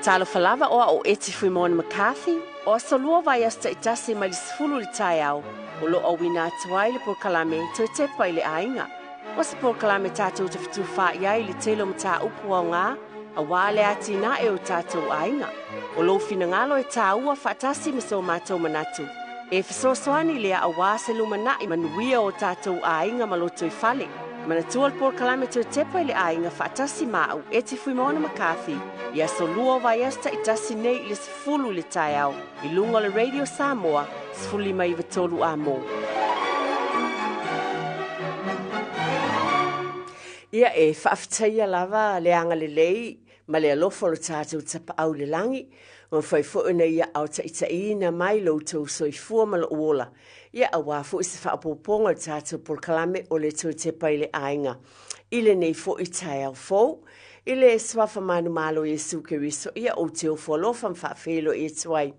Talofa lava o au o Eti Fuimaono McCarthy, o aso lua o vaiaso taitasi mai le 10 i le taeao, o lo o auina atu ai le polokalame Toe Tepa i le Aiga. O se polokalame tatou te fetufaai ai i le tele o mataupu aoga aua le atinae o tatou aiga. O lou finagalo e taua faatasi ma so matou manatu. E fesoasoani lea aua se lumanai manuia o tatou aiga ma lotoifale. Manatua le polokalame Toe Tepa i le Aiga faatasi ma au, Eti Fuimaono McCarthy, i aso lua o vaiaso taitasi nei i le 10 i le taeao i luga o le Radio Samoa 1593 Amo. Ia e faafetaia lava le agalelei ma le alofa o lo tatou Tapaau i le lagi, ua mafai foi ona ia aotaitaiina mai lo outou soifua ma lou ola, ia aua foi se faaopoopoga o le tatou polokalame o le Toe Tepa i le Aiga i lenei foi taeao fou. I le Suafa manumalo o Iesu Keriso, ia ou te ofo alofa ma faafeiloai atu ai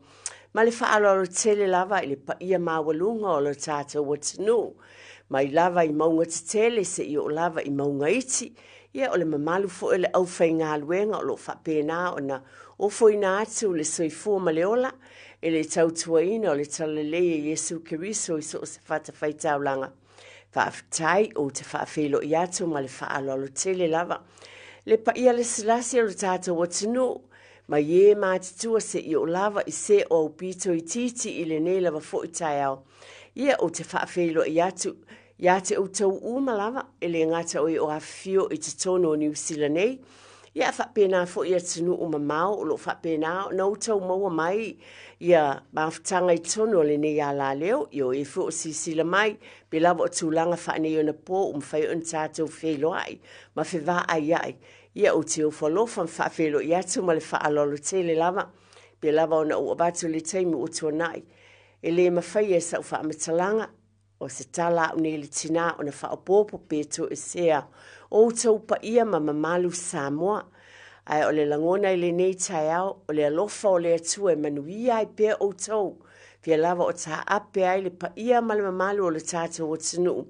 ma le faaaloalo tele lava i le paia maualuga o lo tatou atunuu, mai lava i mauga tetele seia oo lava i mauga iti. Ia, o le mamalu foi o le aufaigaluega o lo o faapena ona ofoina atu le soifua ma le ola e le tautuaina o le Talalelei e Iesu Keriso i so o se fatafaitaulaga. Faafetai, ou te faafeiloai atu ma le faaaloalo tele lava. Le paia lasilasi o le tatou atunuu, mai e matutua seia oo lava i se o aupito itiiti i lenei lava foi taeao. Ia, ou te faafeiloai atu ia te outou uma lava, e le gata o e o afifio i totonu o Niu Sila nei, ia a faapena foi atunuu mamao o lo o faapena ona outou maua mai ia mafutaga i totonu o lenei alaleo, ia o e foi o silasila mai, pe lava o tulaga faaneionapo ua mafai ona tatou feiloai ma fevaaiai. Ia ou te ofo alofa ma faafeiloai atu ma le faaaloalo tele lava, pe lava ona ou avatu le taimi ua tuanai, e le mafaia e sau faamatalaga. O se tala a'u nei le tinā ona faaopoopo pe toesea o outou paia ma mamalu Samoa. Ae o le lagona i lenei taeao, o le alofa o le Atua e manuia ai pea outou, fia lava o taape ai le paia ma le mamalu o le tatou atunuu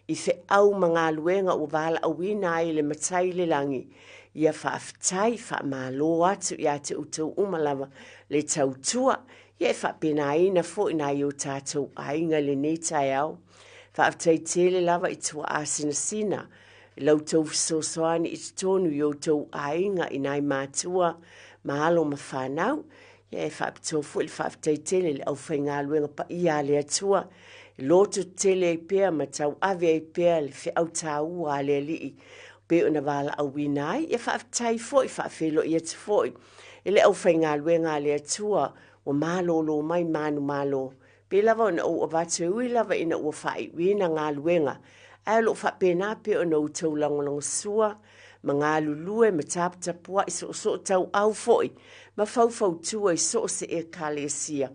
i feau ma galuega ua valaauina ai e le Matai i le lagi. Ia faafetai, faamalo atu ia te outou uma lava le tautua. Ia e faapenaina foi nai o tatou aiga i lenei taeao. Faafetai tele lava i tuaasinasina i la outou fesoasoani i totonu i outou aiga i nai matua ma alo ma fanau. Ia e faapitoa foi le faafetai tele i le aufaigaluega paia a le Atua e loto tele ai pea ma tauave ai pea le feau taua a le Alii pei ona valaauina ai. Ia faafetai foi, faafeiloai atu foi i le aufaigaluega a le Atua ua malōlō mai manumalo, pei lava ona ou avatu e ui lava ina ua faaiuina galuega, ae o lo o faapena pea ona outou lagolagosua ma galulue ma taputapuai soosoo tauau foi ma faufautua i so o se Ekalesia.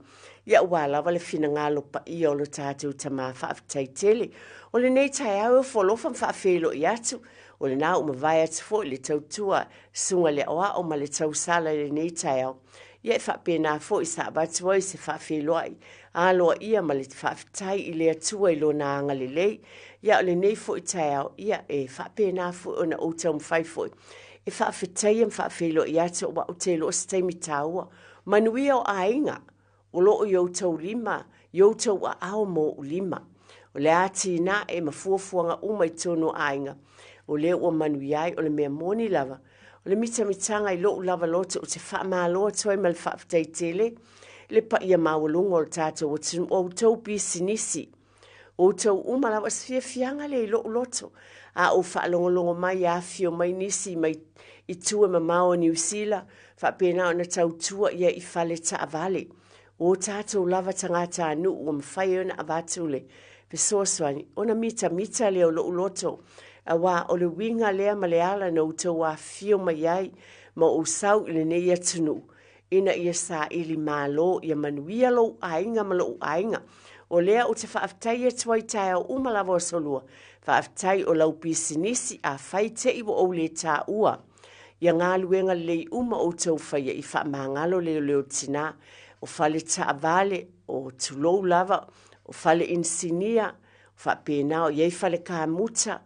Ia aua lava le finagalo paia o lo tatou Tama faafetai tele. O lenei taeao e ofo alofa ma faafeiloai atu, o lena ua mavae atu foi le tautua Susuga i le Aoao ma le tausala i lenei taeao. Ia e faapena foi sa avatu ai se faafeiloai aloaia ma le faafetai i le Atua i Lona agalelei. Ia o lenei foi taeao, ia e faapena foi ona ou taumafai foi e faafetaia ma faafeiloai atu aua ou te iloa se taimi taua. Manuia o aiga! O lo o i outou lima, i outou aao ma ou lima. O le atinae ma fuafuaga uma i totonu o aiga, o lea ua manuia ai, o le mea moni lava, o le mitamitaga i lou lava loto ou te faamalo atu ai ma le faafetai tele i le paia maualuga o le tatou atunuu, o outou pisinisi, outou uma lava, o se fiafiaga lea i lou loto, a ou faalogologo mai, afifio mai nisi mai i tua mamao o Niu Sila, faapena ona tautua ia i fale taavale. O tatou lava tagatanuu ua mafai ai ona avatu le fesoasoani, ona mitamita lea o lou loto, aua o le uiga lea ma le ala na outou afifio mai ai ma ou sau i lenei atunuu, ina ia saili malo ia manuia lou aiga ma lou aiga. O lea ou te faafetai atu ai taeao uma lava o aso lua. Faafetai o lau pisinisi, afai te i ua ou le taua ia galuega lelei uma outou faia i faamagalo leoleo tina, o fale taavale, o tulou lava, o fale inisinia, o faapena o i ai fale kamuta,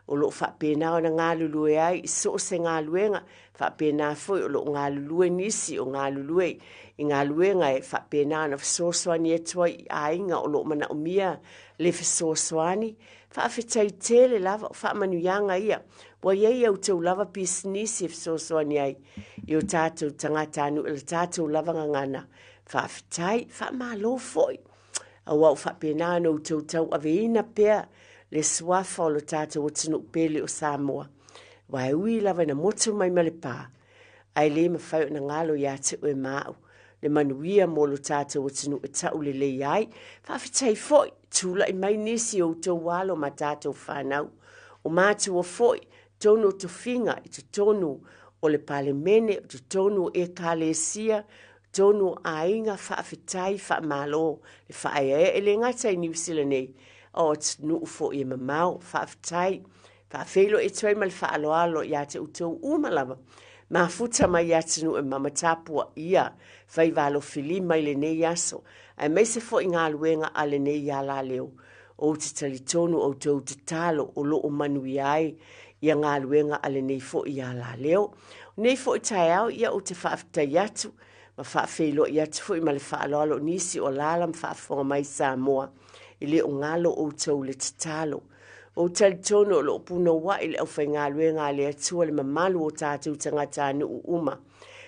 O lo o faapena ona galulue ai i so o se galuega, faapena foi o lo o galulue nisi o galulue i galuega e faapena ona fesoasoani atu ai i aiga o lo o manaomia le fesoasoani. Faafetai tele lava, o faamanuiaga ia ua i ai a outou lava pisinisi e fesoasoani ai i o tatou tagatanuu i le tatou lava gagana. Faafetai, faamalo foi. Aua ua faapena ona outou tauaveina pea le suafa o lo tatou atunuu pele o Samoa. Aua e ui lava ina motu mai ma le pa, ae le mafai ona galo ia te oe ma au le manuia mo lo tatou atunuu e taulelei ai. Faafetai foi, tulai mai nisi o outou alo ma tatou fanau. O matua foi, totonu o tofiga i totonu o le Palemene, o totonu o Ekalesia, totonu o aiga, faafetai, faamalo le faaeaea. E le gata i Niu Sila nei, a o atunuu foi e mamao. Faafetai. Faafeiloai atu ai ma le faaaloalo ia te outou uma lava, mafuta mai i atunuu e mama tapuaia faiva alofilima i lenei aso, aemaise foi galuega a lenei alaleo. Ou te talitonu outou tatalo o lo o manuia ai ia galuega a lenei foi alaleo. O nei foi taeao, ia ou te faafetai atu ma faafeiloai atu foi ma le faaaloalo o nisi o alaala ma faafofoga mai Samoa, e le o galo outou le tatalo. Ou te talitonu o lo o punouai le aufaigaluega a le Atua le mamalu o tatou tagatanuu uma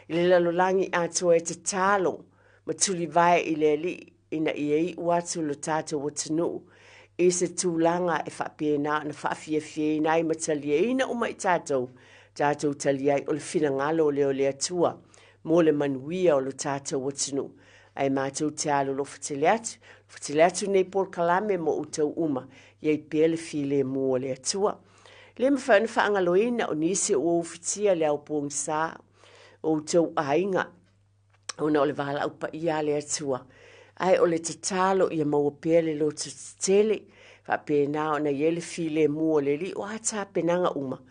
i le lalolagi atoa e tatalo ma tulivae i le Alii ina ia iu atu lo tatou atunuu i se tulaga e faapena ona faafiafiaina ai ma taliaina uma i tatou, tatou talia ai o le finagalo lea o le Atua mo le manuia o lo tatou atunuu. Ae matou te alolofa tele atu, alofa tele atu nei polokalame mo outou uma, i ai pea le filemu o le Atua. E le mafai ona faagaloina o nisi ua ufitia le ao pogisa o outou aiga, ona o le valaau paia a le Atua. Ae o le tatalo ia maua pea le loto tetele, faapena ona i ai le filemu o le Alii, o a tapenaga uma,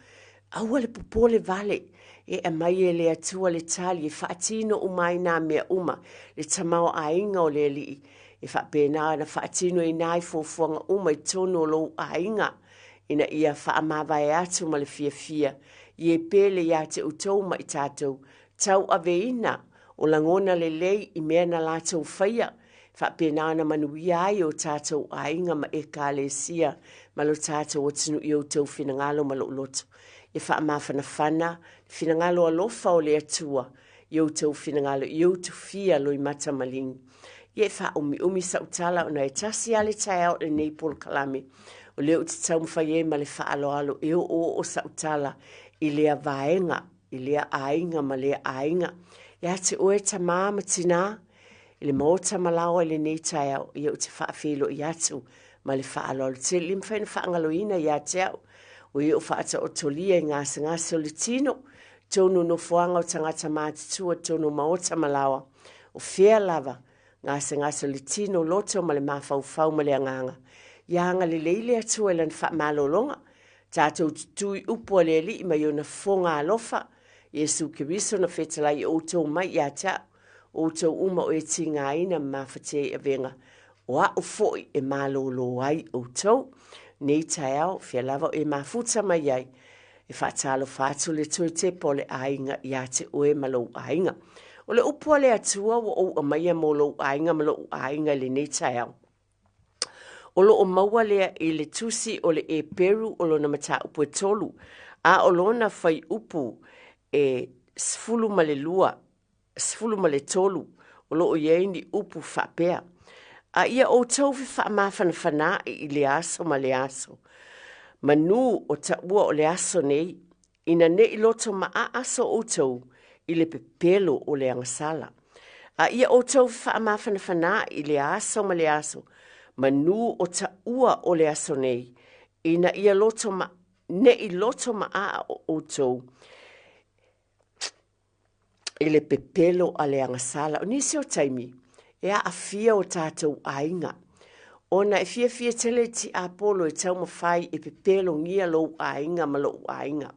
aua le popole vale, e aumai e le Atua le tali e faatino uma ai nā mea uma, le tamaoaiga o le Alii, e faapena ona faatinoina ai fuafuaga uma i totonu o lou aiga, ina ia faamavae atu ma le fiafia, i e pele ia te outou ma i tatou, tauaveina o lagona lelei i mea na latou faia, faapena ona manuia ai o tatou aiga ma Ekalesia ma lo tatou atunuu i outou finagalo ma lou loto. Ia faamafanafana le finagalo alofa o le Atua i outou finagalo i ou tufia loimata maligi. Ia e faaumiumi sau tala ona e tasi lava le taeao o lenei polokalame. O lea ou te taumafai ai ma le faaaloalo e oooo sau tala i lea vaega i lea aiga ma lea aiga. Ia te oe tamā ma tinā, i le maota ma laoa i lenei taeao, ia ou te faafeiloai atu ma le faaaloalo tele. E le mafai ona faagaloina ia te au, o e o faataotolia i gasegase o le tino, tonu nofoaga o tagata matutua, tonu maota ma laoa, o fea lava, gasegase o le tino, loto ma le mafaufau ma le agaga. Ia agalelei le Atua i lana faamalologa, Tatou tutū i upu a le Alii mai ona fofoga alofa, Iesu Keriso na fetalai i outou mai ia te au, outou uma o e tigaina ma mafatia i avega, o a'u foi e malōlō ai outou. Nei taeao, fea lava o e mafuta mai ai, e faatalofa atu le toe tepa o le aiga ia te oe ma lou aiga. O le upu a le Atua ua ou aumaia mo lou aiga ma lo'u aiga i lenei taeao. O lo o maua lea i le tusi o le Eperu o lona mataupu e tolu, a o lona fuaiupu e 12, 13, o lo o i ai ni upu faapea, A ia outou fefaamafanafanaai i lea aso ma lea aso, manu o taua o le aso nei, ina ne i loto maaa so outou i le pepelo o le agasala. A ia outou faamafanafanaai i lea aso ma lea aso, manu o taua o le aso nei, ina ia loto ma, ne i loto maaa o outou i le pepelo a le agasala. O nisi o taimi, e aafia o tatou aiga, ona e fiafia tele le tiapolo e taumafai e pepelogia lou aiga ma lou aiga.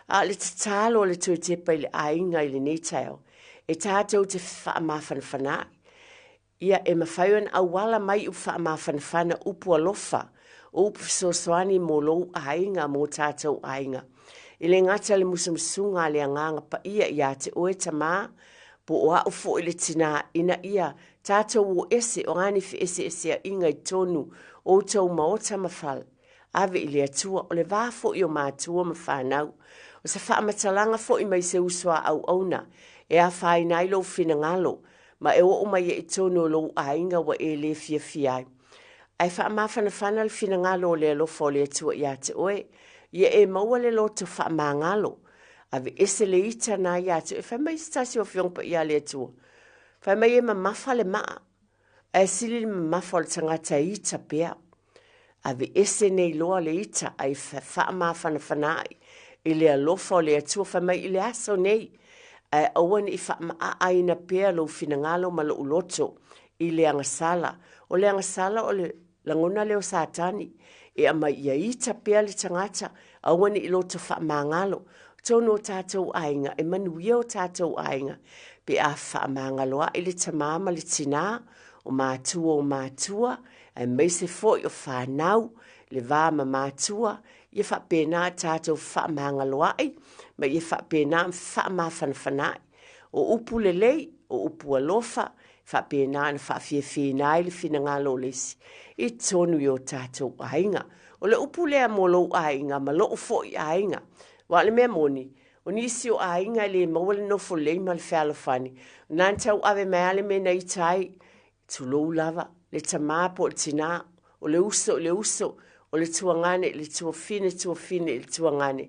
A o le tatalo a le toe tepa i le aiga i lenei taeao, e tatou te faamafanafanaai. Ia, e mafai ona auala mai upu faamafanafana, upu alofa. O upu fesoasoani mo lou aiga, mo tātou aiga. E le gata le musumusuga a le Agaga Paia ia te oe tamā, po o a'u foi le tinā, ina ia tātou o ese o a ni feeseesea'iga i tonu o outou maota ma fale. Ave i le Atua, o le va foi o matua ma fanau. O se faamatalaga foi mai se uso a auauna e afaina ai lou finagalo ma e oo mai ai i tonu o lou aiga ua e le fiafia ai. Ae faamafanafana le finagalo o le alofa o le Atua ia te oe, ia e maua le loto faamagalo. Aveese le ita na ia te oe. Fai mai se tasi o Afioga Paia a le Atua, fai mai e mamafa le maa, ae sili le mamafa o le tagata e ita pea. Aveese nei loa le ita ae faamafanafanaai i le alofa o le Atua fai mai i le aso nei, ae aua ne i faamaaaina pea lou finagalo ma lou loto i le agasala. O le agasala o le lagona lea o Satani e aumai ia ita pea le tagata, aua ne i loto faamagalo. Tonu o tātou aiga, e manuia o tātou aiga, pe a faamagaloa'i le tamā ma le tinā, o matua o matua, aemaise foi o fanau, le va ma matua, ia faapena tātou faamagaloa'i, ma ia faapena faamafanafana'i. O upu lelei, o upu alofa, faapena ona faafiafiaina ai le finagalo o le isi i totonu i o tātou aiga. O le upu lea mo lou aiga ma lou foi aiga. Aua o le mea moni, o nisi o aiga e le maua le nofo lelei ma le fealofani, na ona tau ave mai lava le mea na ita ai, tulou lava, le tamā po o le tinā, o le uso i le uso, o le tuagane i le tuafine, tuafine i le tuagane,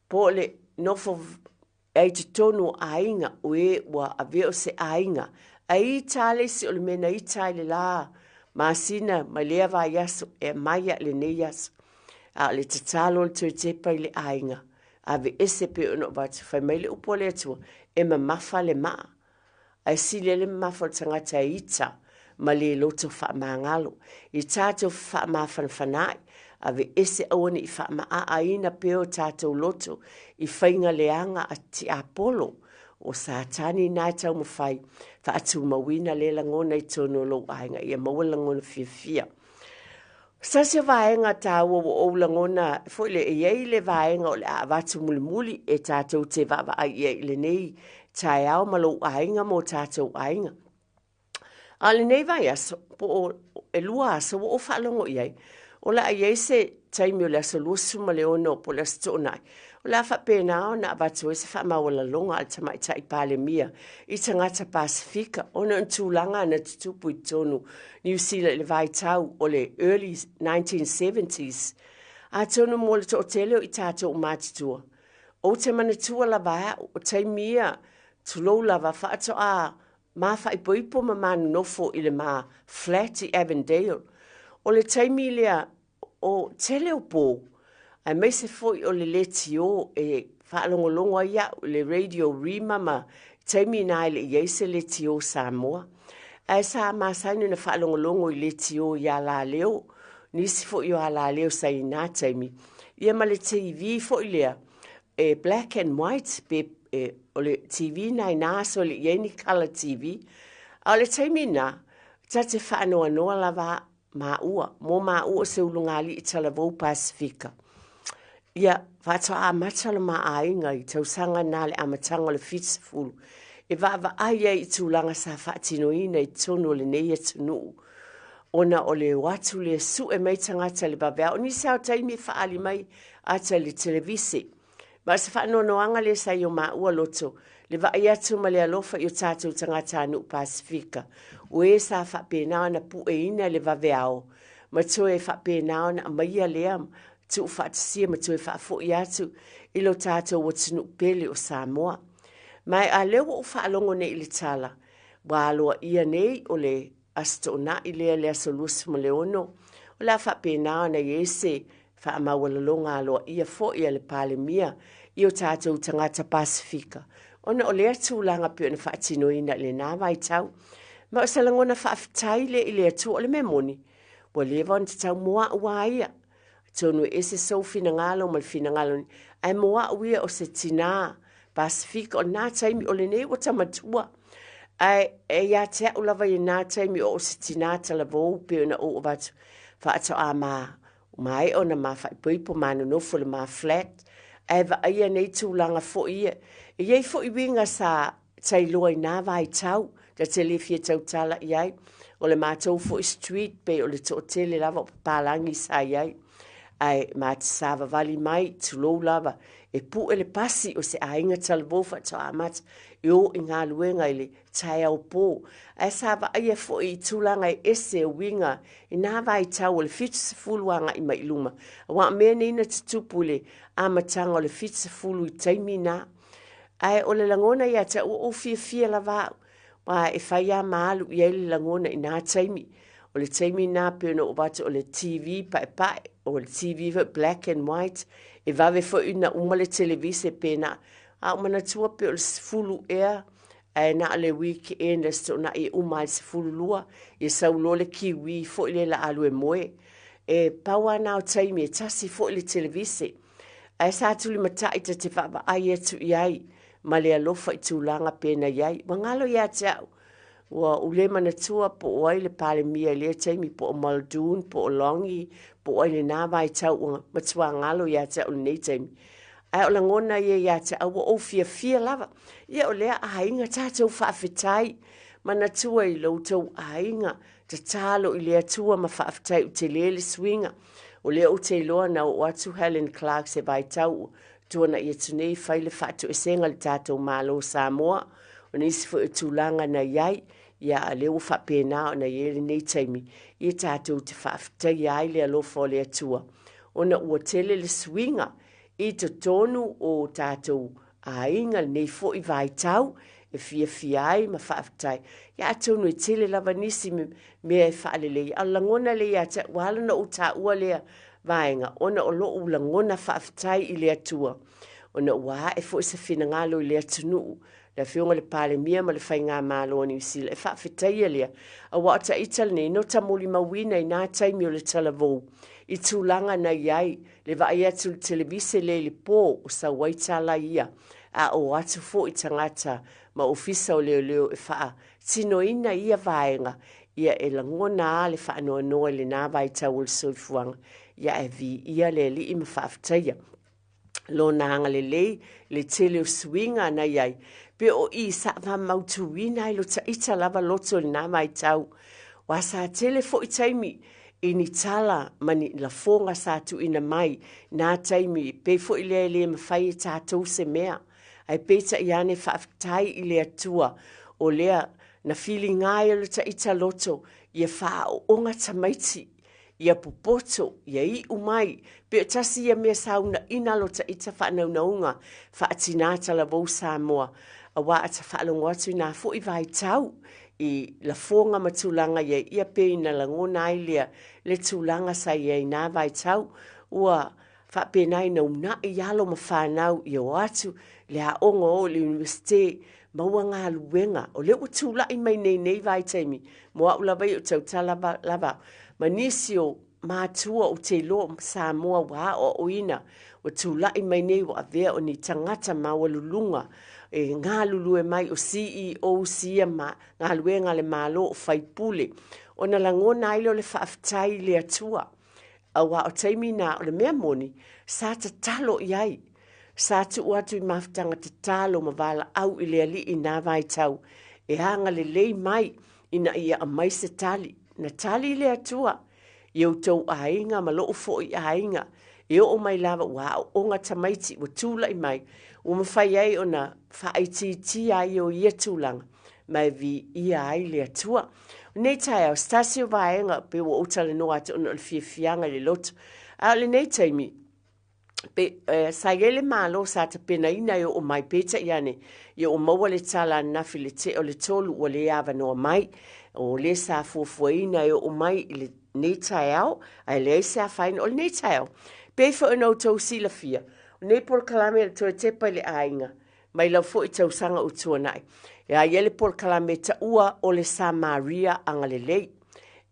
po o le nofo ai i totonu o aiga o e ua avea o se aiga, ae ita lava le isi o le mea na ita ai le la masina mai lea vaiaso e aumai lava i lenei aso. A o le tatalo o le toe tepa i le aiga, aveese pei ona ou avatu, fai mai le upu a le Atua, e mamafa le maa. Ae sili ai le mamafa o le tagata e ita ma le loto faamagalo. I tātou faamafanafanaai, aveese aua ne i faamaaaina pea o tātou loto i faiga leaga a tiapolo o Satani na e taumafai faatumauina lea lagona i totonu o lou aiga ia maua le lagona fiafia. O se tasi o vaega taua ua ou lagona foi le e i ai le vaega o le a avatu mulimuli e tātou te vaavaai i ai i lenei taeao ma lou aiga ma o tātou aiga. A o lenei vaiaso, po o ʻelua aso ua ou faalogo i ai, o le a i ai se taimi o le aso 26 po o le aso Toonai, o le a faapena ona avatu ai se faamaualaloga a le Tamaitai Palemia i tagata Pasefika ona o ni tulaga na tutupu i totonu Niu Sila i le vaitau o le early 1970s. Atonu mo le toatele o i tatou matutua, ou te manatua lava e a'u o taimi ia, tulou lava, faatoa ma faaipoipo ma ma nonofo i le ma flat i Avondale. O le taimi lea o tele o po, aemaise foi o le letiō e faalogologo ai a'u i le radio Rima ma taimi na e le i ai se letiō Samoa. Ae sa masani ona faalogologo i letiō i alaleo, nisi foi o alaleo sa i na taimi, ia ma le TV foi lea, e black and white pe e, o le TV na i nā aso e le i ai ni colour TV. A o le taimi na, ta te faanoanoa lava māua, mo māua o se ulugalii talavou Pasifika. Ia, faatoa amata lo ma aiga i tausaga na le amataga o le 70, e vaavaai ai i tulaga sa faatinoina i totonu o lenei atunuu, ona o le o atu lea sue mai tagata i le vaveao. O nisi lava o taimi e faaali mai ata i le televise. Ma o se faanoanoaga lea sa i o māua loto, le vaai atu ma le alofa i o tātou tagatanuu Pasifika, o e sa faapena ona pueina i le vaveao, ma toe faapena ona aumaia lea tuufaatasia ma toe faafoi atu i lo tātou atunuu pele o Samoa. Ma a lea ua ou faalogo nei i le tala, ua aloaia nei o le Aso Toonai lea le aso 26, o le a faapena ona i ai se faamaualaloga aloaia foi a le Palemia i o tātou tagata Pasifika, ona o lea tulaga pei ona faatinoina i lena vaitau. Ma o se lagona faafetai lea i le Atua, o le mea moni, ua leva ona tatau mo a'u a ia. Atonu e ese sou finagalo ma le finagalo, ae mo a'u ia o se tinā Pasifika o lena taimi, o lenei ua ta matua. Ae e ia te a'u lava i lena taimi o o se tinā talavou pei ona ou avatu faatoa ma. Ua maea ona ma faaipoipo ma nonofo i le ma flat, ae vaaia nei tulaga foi ia. E i ai foi uiga sa tailoa i na vaitau, ta te le fia tautala i ai. O le matou foi street pei o le toatele lava o papalagi sa i ai. Ae ma te savavali mai, tulou lava, e pue le pasi o se aiga talavou faatoa amata e o i galuega i le taeao po. Ae sa vaaia foi i tulaga e ese uiga i nā vaitau o le 70 agai mai i luma, aua o mea nei na tutupu i le amataga o le 70 i taimi na. Ae o le lagona ia te au, ua ou fiafia lava au, aua e fai lava ma alu i ai le lagona i nā taimi. O le taimi na pei ona ou avatu o le TV paepae, o le TV foi black and white, e vave foi ona uma le televise pe na, a ou manatua pei o le 10 ea, ae na o le weekend le Aso Toonai e uma ai i le 12, ia sau loa le kiwi foi lea o le a alu e moe. E pau lava na o taimi e tasi foi le televise. Ae sa tulimatai ta te vaavaai atu i ai ma le alofa i tulaga pe na i ai. Ua galo ia te au, ua ou le manatua po o ai le Palemia i lea taimi, po o Muldoon, po o Longi, po o ai i lena vaitau ua matua galo ia te au i lenei taimi. Ae o lagona ia ia te au, ua ou fiafia lava. Ia o lea aiga tatou faafetai, manatua i lo outou aiga, tatalo i le Atua ma faafetai ua tele le suiga. O lea ou te iloa na oo atu Helen Clark se vaitau ua tuanai atu nei fai le faatoesega i le tatou Malo o Samoa, o nisi foi o tulaga na i ai, ia a o lea ua faapena ona i ai lenei taimi, ia tatou te faafetaia ai le alofa o le Atua, ona ua tele le suiga i totonu o tatou aiga lenei foi vaitau e fiafia ai ma faafetai. Ia atonu e tele lava nisi mea e faalelei, a o le lagona lea ia te au, ua ala ona ou taua lea vaega, ona o lou lagona faafetai i le Atua, ona ua ae foi se finagalo i le atunuu, le Afioga i le Palemia ma le Faigamalo a Niu Sila, e faafetaia lea, aua o ta ita lenei, no ta molimauina i nā taimi o le talavou, i tulaga na i ai, le vaai atu i le televise lea i le po o sau ai tala ia, a o atu foi tagata ma ofisa o leoleo e faatinoina ia vaega, ia e lagona lava le faanoanoa i lena vaitau o le soifuaga, ia ae viia le Alii ma faafetaia Lona agalelei i le tele o suiga na i ai, pe o i sa faamautuina ai lo ta ita lava loto i lena vaitau. Aua sa tele foi taimi i ni tala ma ni lafoga sa tuuina mai na taimi, pei foi lea e le mafai e tatou se mea. Ae peitai ane faafetai i le Atua o lea na filiga ai lo ta ita loto ia faaooga tamaiti ia popoto, ia iu mai, pe o tasi ia mea sa uunaina lo ta ita faanaunauga faatinā talavou Samoa, aua a ta faalogo atu i nā foi vaitau i lafoga ma tulaga i ai, ia pei na lagona ai lea le tulaga sa i ai i nā vaitau, ua faapena ina uunai alo ma fanau ia o atu le aoga o i le Iunivesite, maua galuega. O lea ua tulai mai nei nei vaitaimi, mo au lava ia o tautala lava ma nisi o matua ou te iloa o Samoa ua aoaoina, ua tulai mai nei ua avea o ni tagata maualuluga e galulue mai o CEOs ia ma galuega a le Malo o faipule, ona lagona ai lea o le faafetai i le Atua. Aua o taimi na, o le mea moni, sa tatalo i ai. Sa tuu atu i mafutaga tatalo ma valaau i le Alii i nā vaitau e agalelei mai ina ia aumai se tali. Na tali le Atua i outou aiga ma lou foi aiga, e oo mai lava ua aooga tamaiti ua tulai mai, ua mafai ai ona faaitiitia ai o ia tulaga, ma e viia ai le Atua. O lenei taeao, se tasi o vaega pei ua ou talanoa atu ona o le fiafiaga i le loto. A o lenei taimi, pe, sa i ai le Malo sa tapenaina e oo mai, peitai ane, ia ua maua le tala ananafi i le tea o le 3 ua le avanoa mai. O le sa fuafuaina e oo mai i lenei taeao, ae leai se afaina. O lenei taeao, pei foi ona outou silafia, o lenei polokalame o le toe tepa i le aiga, mai lau foi tausaga ua tuanai. E a ia le polokalame taua o le Samaria agalelei.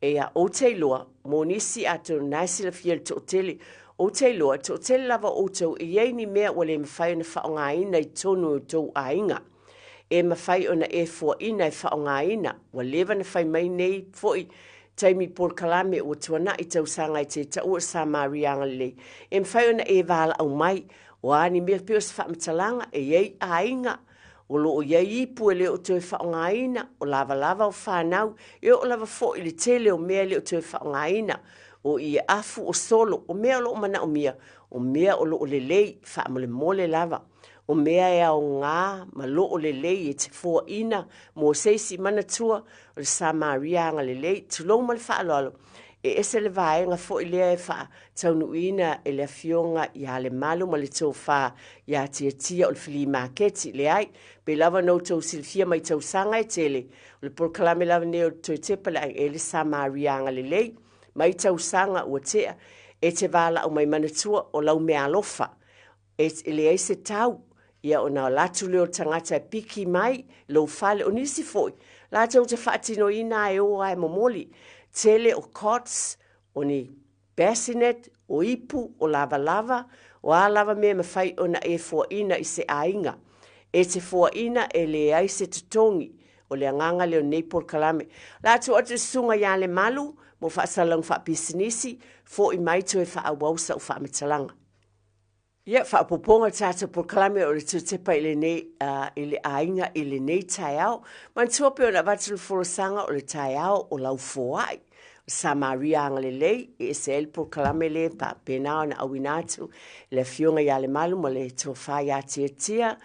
E a ou te iloa, mo nisi atonu na e silafia le toatele, ou te iloa, toatele lava o outou e i ai ni mea ua le mafai ona faaaogaina i totonu o outou aiga. E mafai ona e fuaina e faaaogaina. Ua leva na fai mai nei foi taimi polokalame ua tuanai tausaga e te taua o Samaria agalelei, e mafai ona e valaau mai, o a ni mea pei o se faamatalaga, e i ai aiga o lo o i ai ipu e le o toe faaaogaina, o lavalava o fanau, e oo lava foi i le tele o mea e le o toe faaaogaina, o ie afu, o solo, o mea o lo o manaomia, o mea o lo o lelei, faamolemole lava. O mea e aoga ma loo lelei e te foaina mo se isi manatua o le Samaria agalelei. Tulou ma le faaaloalo, e ese le vaega foi lea e faataunuuina e le Afioga ia Lemalu ma le Tofa ia Tiatia o le Filii Maketi. Leai, pei lava ona outou silafia mai tausaga e tele, o le polokalame lava nei o le Toe Tepa le Aiga e le Samaria agalelei. Mai tausaga ua tea, e te valaau mai manatua o lau meaalofa. E leai se tau, ia ona alu atu lea o le tagata e piki mai lou fale. O nisi foi, latou te faatinoina e o lava e momoli. Tele o cots, o ni bassinet, o ipu, o lavalava, o a lava mea e mafai ona e foaina i se aiga. E te foaina e leai se totogi. O le agaga lea o lenei polokalame. O le a tuu atu i le susuga ia Lemalu mo faasalalauga faapisinisi, foi mai toe faaauau sau faamatalaga. Ia, faaopoopoga o le tatou polokalame o le Tutepa i lenei, i le aiga i lenei taeao. Manatua pei ona avatu le folasaga o le taeao o lau foai. O Samaria agalelei, e ese ai le polokalame lea faapena ona auina atu le Afioga ia Lemalu ma le Tofa ia Tiatia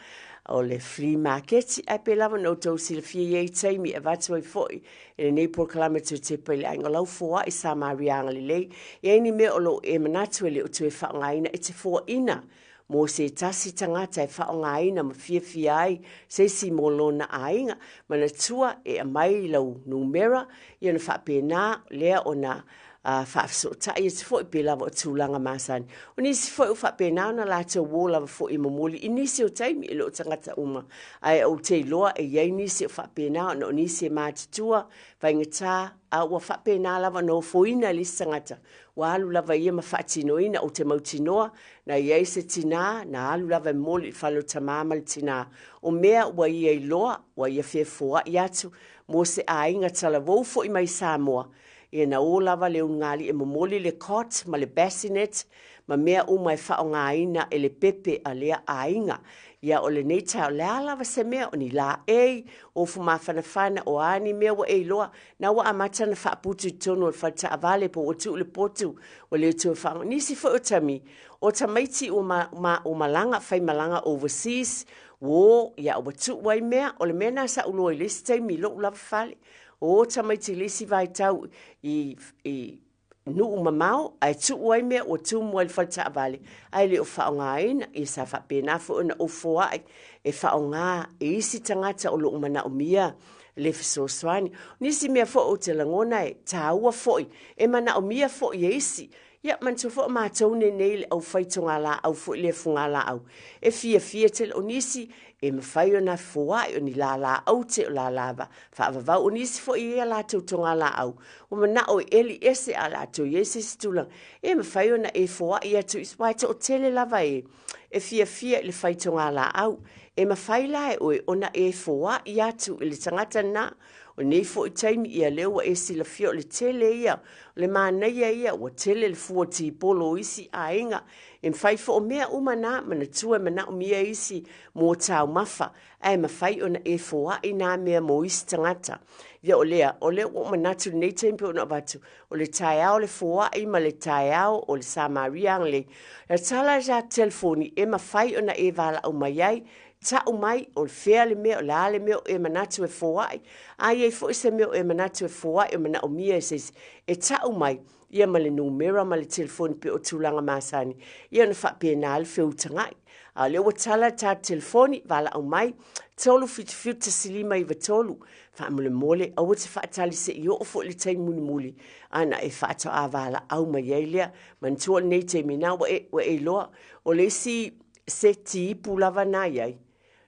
o le flea maketi, ae pei lava ona outou silafia e i ai taimi e avatu ai foi e lenei polokalame Tutepa i le aiga o lau foai Samaria agalelei. E i ai ni mea o lo o e manatu e le o toe faaaogaina e te foaina mo se tasi tagata e faaaogaina ma fiafia ai se isi mo lona aiga. Manatua e aumai lau numera ia ona faapena lea ona faafesootai atu foi pei lava o tulaga masani. O nisi foi ua faapena ona latou o lava foi e momoli i nisi o taimi e le o tagata uma, ae ou te iloa e i ai nisi o faapena ona o nisi e matutua, faigata, a ua faapena lava ona ofoina e le isi tagata, ua alu lava ia ma faatinoina. Ou te mautinoa na i ai se tinā na alu lava e momoli i le fale o tama ma le tinā, o mea ua ia iloa, ua ia fefoai atu mo se aiga talavou foi mai Samoa. Ia na o lava le ulugalii e momoli le cot ma le bassinet ma mea uma e faaaogaina e le pepe a lea aiga. Ia o lenei taeao, o le a lava se mea, o ni laei, ofu mafanafana, o a ni mea ua e iloa, na ua amata ona faaputu i totonu o le fale taavale po ua tuu le potu ua le toe faaaoga. Nisi foi o taimi, o tamaiti ua ma, ma, ua malaga, fai malaga overseas, ua o, ia ua tuu ai mea. O le mea lena sa ou iloa i le isi taimi i lou lava fale. O tamaiti i le isi vaitau i, i nuu mamao, ae tuu ai mea ua tumu ai le fale taavale, ae le o faaaogaina. Ia sa faapena foi ona ou foai e faaaoga e isi tagata o lo o manaomia le fesoasoani. O nisi mea foi ou te lagona e taua foi, e manaomia foi e isi. Ia, manatua foi o matou nei le aufai togalaau foi lea fugalaau, e fiafia tele. O nisi e mafai ona foai, o ni lala aute, o lala faavavau. O nisi foi e i ai a latou togalaau, ua manao e eli ese a latou i ai se isi tulaga, e mafai ona e foai atu i aua e toatele lava e e fiafia i le fai togalaau. E mafai la e oe ona e foai atu i le tagata lena. O lenei foi taimi, ia lea ua e silafia o le tele ia, o le manaia ia, ua tele le fua tipolo o isi aiga. E mafai foi o mea uma na, manatua e manaomia isi mo taumafa, ae mafai ona e foai nā mea mo isi tagata. Ia o lea, o lea ua ou manatu i lenei taimi pei ona avatu, o le taeao o le foai ma le taeao o le Samaria agalelei. E tala ia telefoni e mafai ona e valaau mai ai, tau mai o fea le mea, o le a le mea o e manatu e foai, a i ai foi se mea o e manatu e foai o manaomia e se isi, e tau mai ia ma le numera ma le telefoni pei o tulaga masani, ia ona faapena le feutagai. A o lea ua tala le tatou telefoni, valaau mai, 377 1593, faamolemole aua te faatali se i oo foi le taimi mulimuli, ana e faatoa valaau mai ai lea. Manatua o lenei taimi na ua e, ua e iloa, o le isi seti ipu lava na i ai,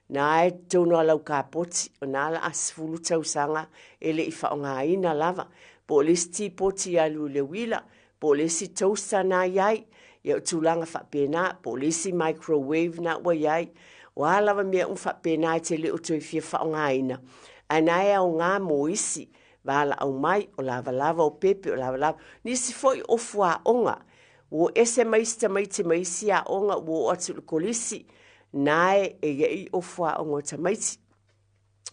na e totonu o lau kapoti, o na la a 10 tausaga e le i faaaogaina lava. Po o le isi tipoti e alu i le uila, po o le isi toaster na i ai, ia o tulaga faapena, po o le isi microwave na ua i ai. O a lava mea uma faapena e te le o toe fia faaaogaina, ae na e aoga mo isi. Valaau mai, o lavalava o pepe, o lavalava. Nisi foi o fuaoga. Ua ese mai isi tamaiti mai isi aoga ua oo atu i le kolisi, nae e iai o fuaoga o tamaiti.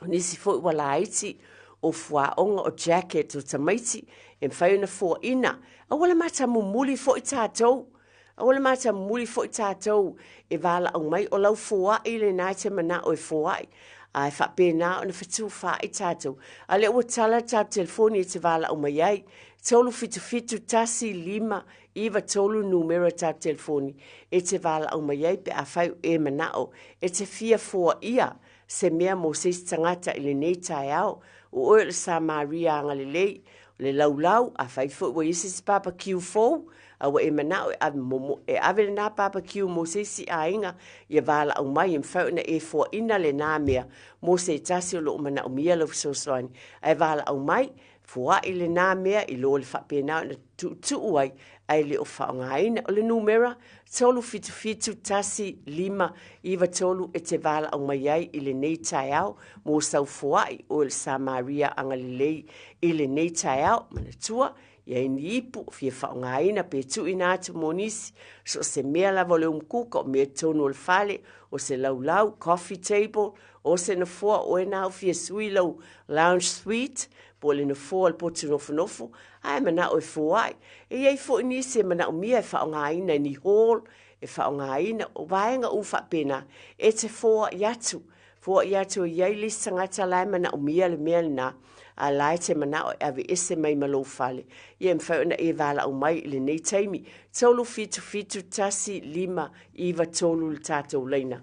O nisi foi ua laiti o fuaoga o jacket o tamaiti e mafai ona foaina. Aua le matamumuli foi tatou. Aua le matamumuli foi tatou e valaau mai o lau foai lena e te manao e foai. Ae faapena ona fetufaai tatou. A lea ua tala le tatou telefoni e te valaau mai ai. 377 1 5 9 3 numera tatou telefoni e te valaau mai ai pe afai o e manao e te fia foaia se mea mo se isi tagata i lenei taeao. O oe o le Samaria agalelei, o le laulau, afai foi ua i ai se isi barbecue fou, a ua e manao e ave, momo, e ave lena barbecue mo se isi aiga, ia valaau mai e mafai ona e foaina lena mea mo se tasi o lo o manaomia lau fesoasoani. Ae valaau mai, foai lena mea i lo le faapena ona tuutuu ai ae le o faaaogaina. O le numera 3771593 e te valaau mai ai i lenei taeao mo sau foai o le Samaria agalelei i lenei taeao. Manatua, i ai ni ipu fia faaaogaina pe tuuina atu mo nisi, so o se mea lava o le umukuka, o mea tonu o le fale, o se laulau, coffee table, o se nofoa oe na au fia sui lau lounge suite, po o le nofoa o le potu nofonofo, ae manao e foai. E iai foi nisi e manaomia e faaaogaina e ni hall, e faaaogaina, o vaega uma faapena, e te foai atu. Foai atu e iai le isi tagata la e manaomia le mea lena, a la e te manao e aveese mai ma lou fale. Ia e mafai ona e valaau mai i lenei taimi. 3 7 7 1 5 9 3 le tatou laina.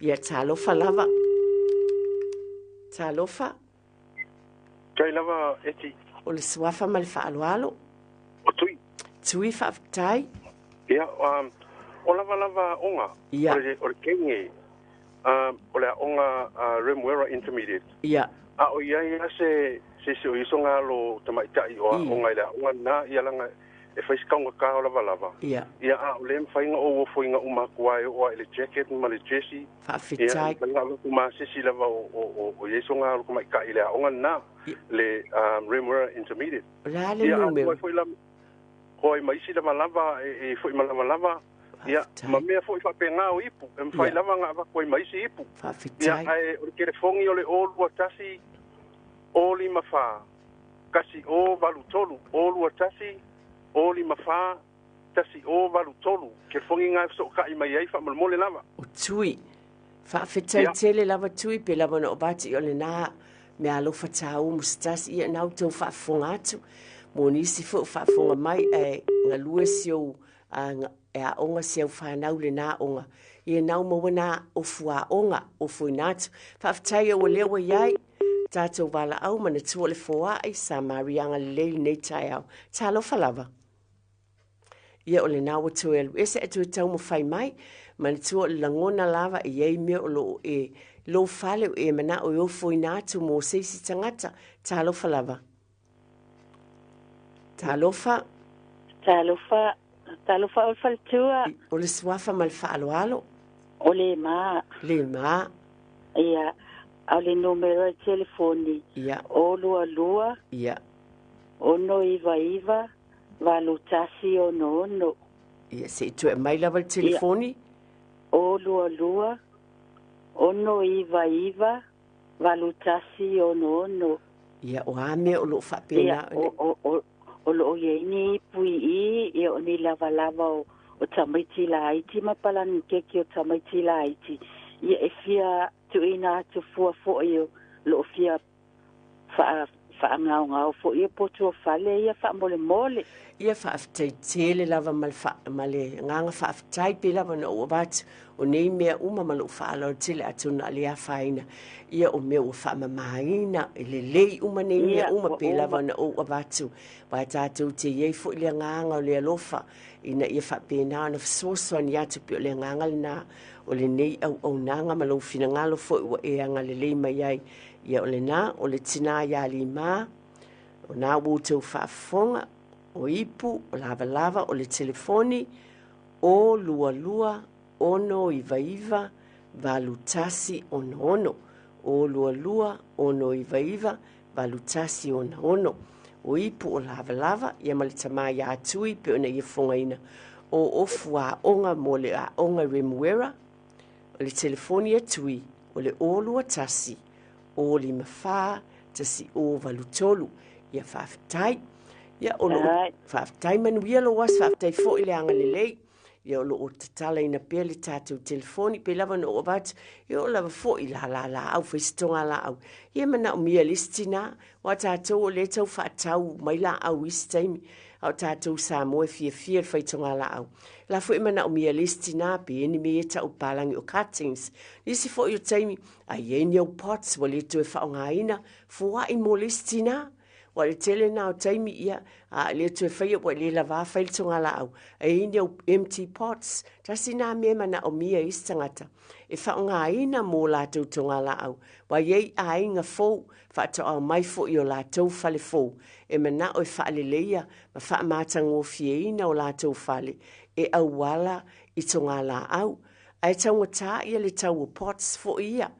Ia talofa lava. Talofa. Tai lava Eti. O le suafa ma le faaaloalo. O Tui. Tui faafetai. Ia, o lava lava aoga. Ia. O le kenge, o le aoga Remuera Intermediate. Ia. A o iai a se se o iso ngalo tamaitai o aoga i le aoga na ia langa e fai se kaugata o lava lava. Ia. Ia a o le mafai ona ou ofoina uma atu ai o ai le jacket ma le jersey. Faafetai. Ia, mafai ona ma se si lava o iai so ngalo tamaitai i le aoga na le Remuera Intermediate. O le a le numera? Ia, foi la hoi mai isi lava lava e foi ma lava lava. Ia, ma mea foi faapena o ipu. E mafai lava ona avatu ai ma isi ipu. Faafetai. Ia, ae o le telefoni o le 021 054 1083 021 054 1083. Telefoni ngā fesootai mai ai faamolemole lava. O Tui. Faafetai tele lava Tui pe lava na o vati o le nā mea alofa tāu mo se tasi ia nau tau faafofoga atu. Mo nisi foi o faafofoga mai ae galue si ou e aoga si au whanau le nā onga. Ia nau maua nā ofu aoga, ofu ina atu. Faafetai au lea ua iai, tātou valaau manatua le foai, Samaria agalelei lenei taeao. Talofa lava. Ia o le nā ua toe alu ese e toe taumafai mai, manatua o le lagona lava e iai mea o loo e lou fale o e manao e ofo ina atu mo se isi tagata. Talofa lava. Talofa. Talofa, talofa o le faletua. O le suafa ma le faaaloalo. O le ma. Le ma. Ia, a o le numera e telefoni. Ia. O lua lua. Ia. 699 8166. Ia, se i toe mai lava le telefoni. Ia. O lua lua. 699 8166. Ia, o a mea o loo faapena. Ia, o loo iai ni ipu i ia o ni lavalava o tamaiti laiti ma palani keki o tamaiti laiti. Ia e fia tuuina atu fua foi o loo fia faagaogao foi ia potu o fale ia faamolemole. Ia faafetai tele lava ma le ma le agaga faafetai pe lava na ou avatu o nei mea uma ma lou faaaloalo tele atonu a le afaina. Ia o mea ua faamamaina e lelei uma nei mea uma pe lava na ou avatu. Aua tatou te iai foi le agaga o le alofa ina ia faapena ona fesoasoani atu pei o le agaga lena o lenei auaunaga ma lou finagalo foi ua e agalelei mai ai. Ia o lena o le tinā ia Lima, o na ua outou faafofoga, o ipu, o lavalava, o le telefoni, o 22 699 8166, o 22 699 8166. O ipu o lavalava, ia ma le tamā iā Tui pei ona ia fofogaina o ofu aoga mo le aoga Remuera. O le telefoni a Tui o le 0 21 054 1083. Ia faafetai. Ia o loo faafetai manuia lou aso, faafetai foi le agalelei. Ia o loo tatalaina pea le tatou telefoni pe lava ona oo avatu e oo lava foi la la laau fai se togalaau. Ia manaomia e le isi tinā aua tatou o lea e tau faatau mai laau i isi taimi a o tatou Samoa e fiafia le fai togalaau. La foi e manaomia e le isi tinā pe i ai ni mea ia e tau palagi o cuttings. Nisi foi o taimi a i ai ni au pots ua le toe faaaogaina foai mo le isi tinā. Ua le tele na o taimi ia, a le toe faia ua le lava fai le togalaau. E i ai ni au empty pots. Tasi nā mea e manaomia e isi tagata e faaaogaina mo latou togalaau. Ua i ai aiga fou, faatoa mai foi o latou fale fou. E manao e faaleleia ma faamatagofieina o latou fale e auala i togalaau. Ae taugatā ia le tau o pots foi ia.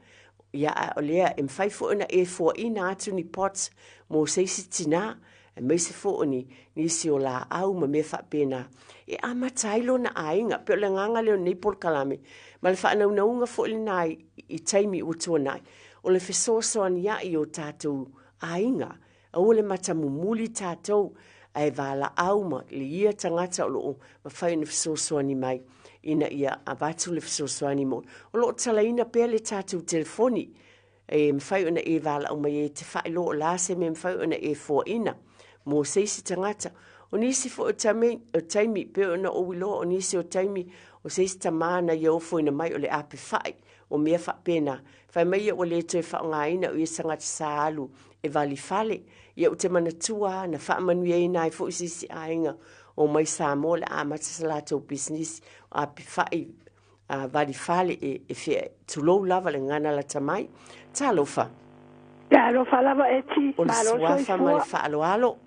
Ia a o lea e mafai foi ona e foaina atu ni pots mo se isi tinā, aemaise foi o ni nisi o laau ma mea faapena e amata ai lona aiga. Pei o le agaga lea o lenei polokalame ma le faanaunauga foi lena i taimi ua tuanai o le fesoasoania'i i o tatou aiga. Aua le matamumuli tatou ae valaau ma le ia tagata o loo mafai ona fesoasoani mai ina ia avatu le fesoasoani mo. O loo talaina pea le tatou telefoni e mafai ona e valaau mai ai e te faailoa o le a se mea e mafai ona e foaina mo se isi tagata. O nisi foi o taimi pei ona ou iloa o nisi o taimi o se isi tamā na ia ofoina mai o le ape fai o mea faapena. Fai mai ia ua le toe faaaogaina o ia se tagata sa alu e vali fale. Ia ou te manatua lava na faamanuiaina ai foi se isi aiga o mai Samoa o le a amata se latou pisinisi o ape fai vali fale e fea tulou lava le gagana lata mai. Talofa. Talofa lava Eti, O le malo suafa ma le soifua. Faaaloalo.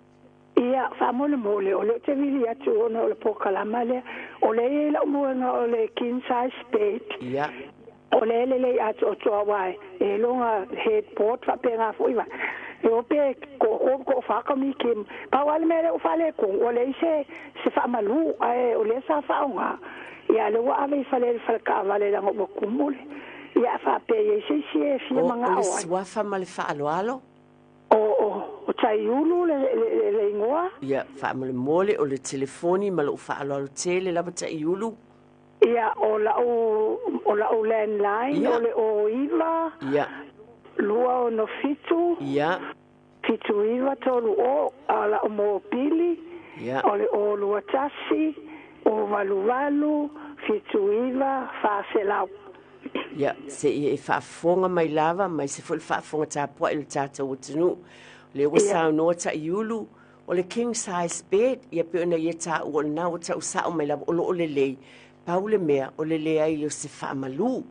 Ia, faamolemole, o lea ou te vili atu ona o le polokalama lea. O lea e i ai lau moega o le king size bed. O lea e lelei atoatoa aua e iloga headboard faapena foi va. E o pe ko ko ko fa ka mi kim. Pa wale mea le ua faaletonu, ua leai se faamalu, ae o lea sa faaaoga. Ia, lea ua ave i fale le falekaavale leaga ua kumu le. Ia, faapea i ai se isi e fia O o le magao ai. Suafa ma le faaaloalo. O Taiulu le igoa. Ia, faamolemole o le telefoni ma lou faaaloalo tele lava Taiulu. Ia, o lau landline o le 09 267 7930. A o lau mobili o le 0 21 088 79 400. Ia, se i e faafofoga mai lava ma se foi le faafofoga tapuai o le tatou atunuu. O lea ua saunoa Taiulu, o le king size bed, ia pei ona ia taua o lena ua tau sao mai lava o loo lelei. Pau le mea o le leai o se faamalu.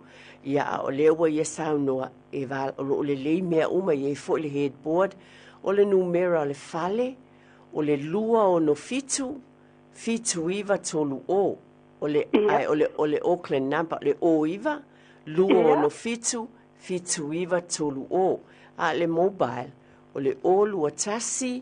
Ia a o lea ua ia saunoa e va o loo lelei mea uma i ai foi le headboard. O le numera o le fale, o le 267 7930. O le, ai, o le Auckland number, o le 09 267 7930. A le mobile, o le 0 21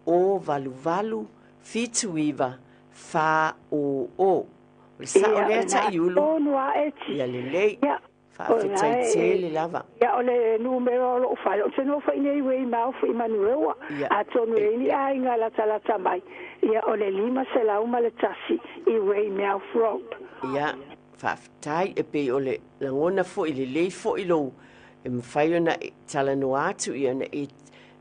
088 79 400. O le sao Ia, lea o lena Taiulu. Tonu a Eti. Ia lelei. Ia, o Faafetai lena tele lava. Ia, o le numera o lou fale. Ou te nofo i nei Weymouth i Manurewa. Atonu e i ai ni aiga latalata mai. Ia, o le 501 i Weymouth Road. Ia, faafetai e pei o le lagona foi lelei foi lou e mafai ona e talanoa atu ia ona e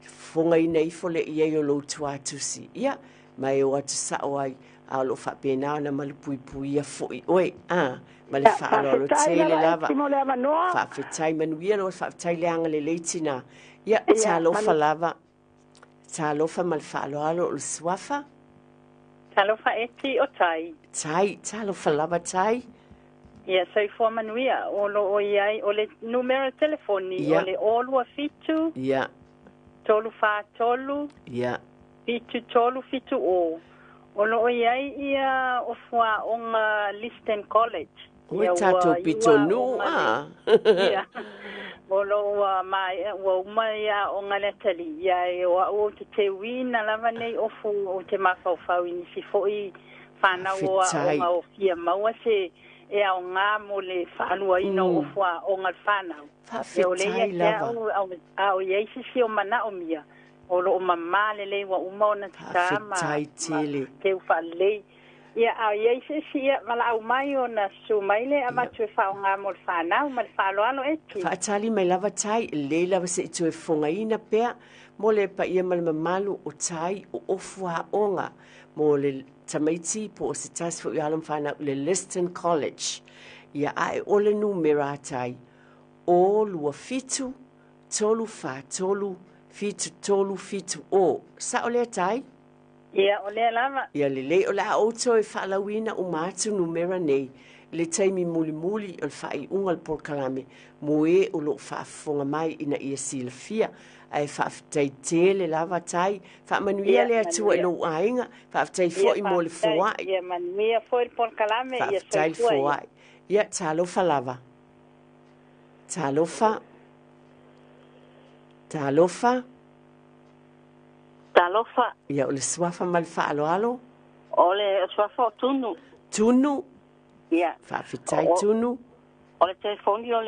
fofogaina ifo le i ai o lou tuatusi. Ia, ma e o atu sao ai a o loo faapena ona malupuipuia foi oe a ma le Ia, faaaloalo faafetai tele lava lava. Eti mo le avanoa. Faafetai manuia lou faafetai le agalelei tinā. Ia, Ia, talofa manu. Lava. Talofa ma le faaaloalo o le suafa. Talofa Eti o Tai. Tai, talofa lava Tai. Ia soifua manuia o lo o i ai o le numera telefoni o le 0 27 343 7370. O lo o i ai ia o fuaoga Liston College. Oi tātou pito nuu a. Ia. O lo ua mai ua uma ia o ngale tali ia e o au te te wina lava nei ofu o te mafaufau i nisi fo'i whanau o Faafetai. o ngā o fia maua se e au ngā mo le whaaluaina o ofu a o ngā whanau. E o le ia Faafetai te lava. au au iai sisi o mana o mia. O lo o mamale le ua uma ona te tā ma, Faafetai ma tele. te ufaalelei. Ia, au iai sisi ia, valaau mai ona su mai le avatu e whaonga mo le whanau ma le whaaloalo eti. Faatali mai lava tai, lelei lava seʻi toe fofogaina pea mo le paia ma le mamalu o tai o ofu aoga mo le tamaiti po o se tasi foʻi o alo ma fanau i le Liston College. Ia ae o le numera tai o 27 3 4 3 7 3 7 o. Sao lea tai? Ia, o lea lava. Ia lelei o le a outou e faalauina uma atu numera nei le taimi mulimuli o le faaiuga o le polokalame mo e o loo faafofoga mai ina ia silafia ae faafetai tele lava tai faamanuia Ia, le Atua i manuia. lou aiga faafetai Ia, foʻi mo le faafetai. foaʻi. Ia, manuia foi le polokalame, ia Faafetai le soifua ia. foaʻi. Ia talofa lava. Talofa. Talofa. Talofa. Ia o le suafa ma le faaaloalo. O le suafa o Tunu. Tunu. Ia. Faafetai Tunu. O le telefoni o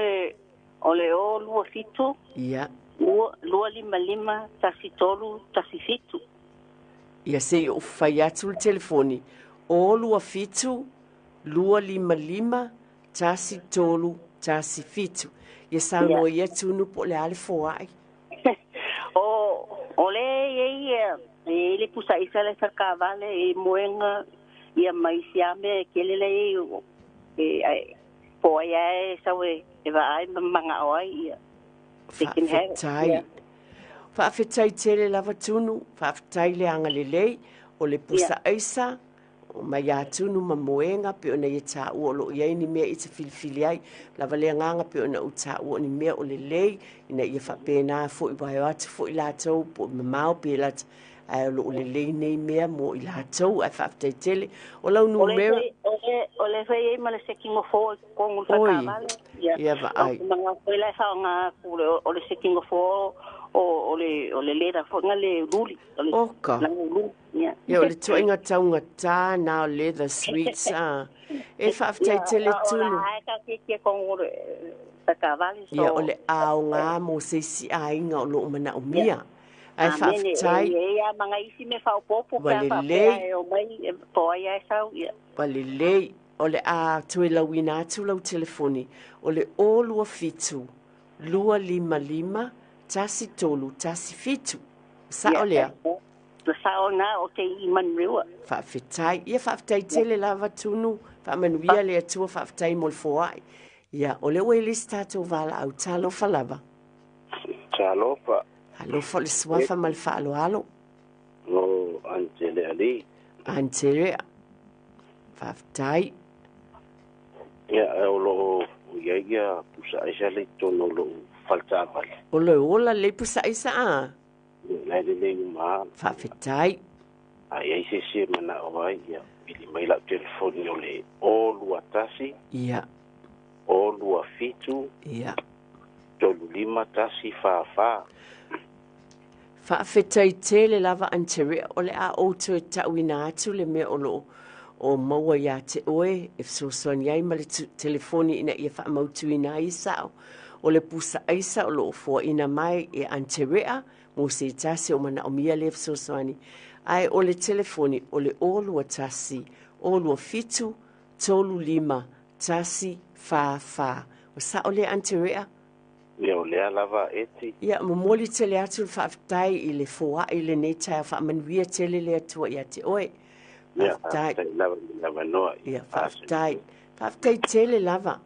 le o 27. Ia. 2 2 5 5 1 3 1 7. Ia seʻi ou fai atu le telefoni. O 27 2 5 5 1 3 1 7. Ia saunoa ia Tunu po o le a le foaʻi. O le e ia e le pusa isa le whakawale e moenga ia mai siame e kele le e e po ai e sau e va ai manga o ai ia. They can have it. Faafetai. Yeah. Faafetai tele lava Tunu, faafetai le agalelei o le pusa aisa o mai ia Tunu ma moega pe ona ia taua o loo iai ni mea i te filifili ai lava le agaga pe ona ou taua o ni mea o lelei ina ia faapena foʻi uae o atu foʻi latou po o mamao pe lata ae o loo lelei nei mea mo i latou ae faafetai tele o lau O le numera. o le fai ei ma le sekingo fo e kongu le Oi. whakawale. Ia. Ia vaai. O manga foi la whaonga ku le o le sekingo fo o le lera fo nga le luli. O le Oka. la luli. Ia. Ia o le toʻiga taugatā na o leather suites a. E faafetai tele O Tunu. la ai ka ke ke kongu le whakawale. Ia o le aogā mo se isi aiga o loo manaomia. Ae Amene, faafetai. e ia manga isi me whaopopo Ua pe a lelei. whapea e o mai e po ai ai sau. Ia. Ua lelei o le a toe lauina atu lau telefoni o le o 27 2 5 5 1 3 1 7. Sao lea? Le sao na o te i manrewa. Faafetai. Ia faafetai tele lava Tunu. Faamanuia le Atua faafetai mo le foaʻi. Ia o le ua i le isi tatou valaau talofa lava. Talofa. Alofa o le suafa ma le faaaloalo. O Antele Ali. Antelea. Faafetai. Ia e o loo ia ia pusa aisa le tonu o loo faletaavale. O le ola le pusa aisa a. La le le uma. Faafetai. A iai se se manao ai ia pili mai lau telefoni o le o 21. Ia. O 27. Ia. 3 5 1 4 4. Faafetai tele lava Anterea o le a outou e taʻuina atu le mea o loo o maua iā te oe e fesoasoani ai ma le telefoni ina ia faamautuina ai sao. O le pusa aisa o loo foaʻina mai e Anterea mo se tasi o manaomia le fesoasoani. Ae o le telefoni o le o 21 o 27 3 5 1 4 4. O sao le Anterea? Ia o lea lava eti. Ia momoli tele atu le faafetai i le foaʻi lenei taeao faamanuia tele le Atua iā te oe. Ia Faafetai. faafetai lava i le avanoa. Ia faafetai. Faafetai tele lava.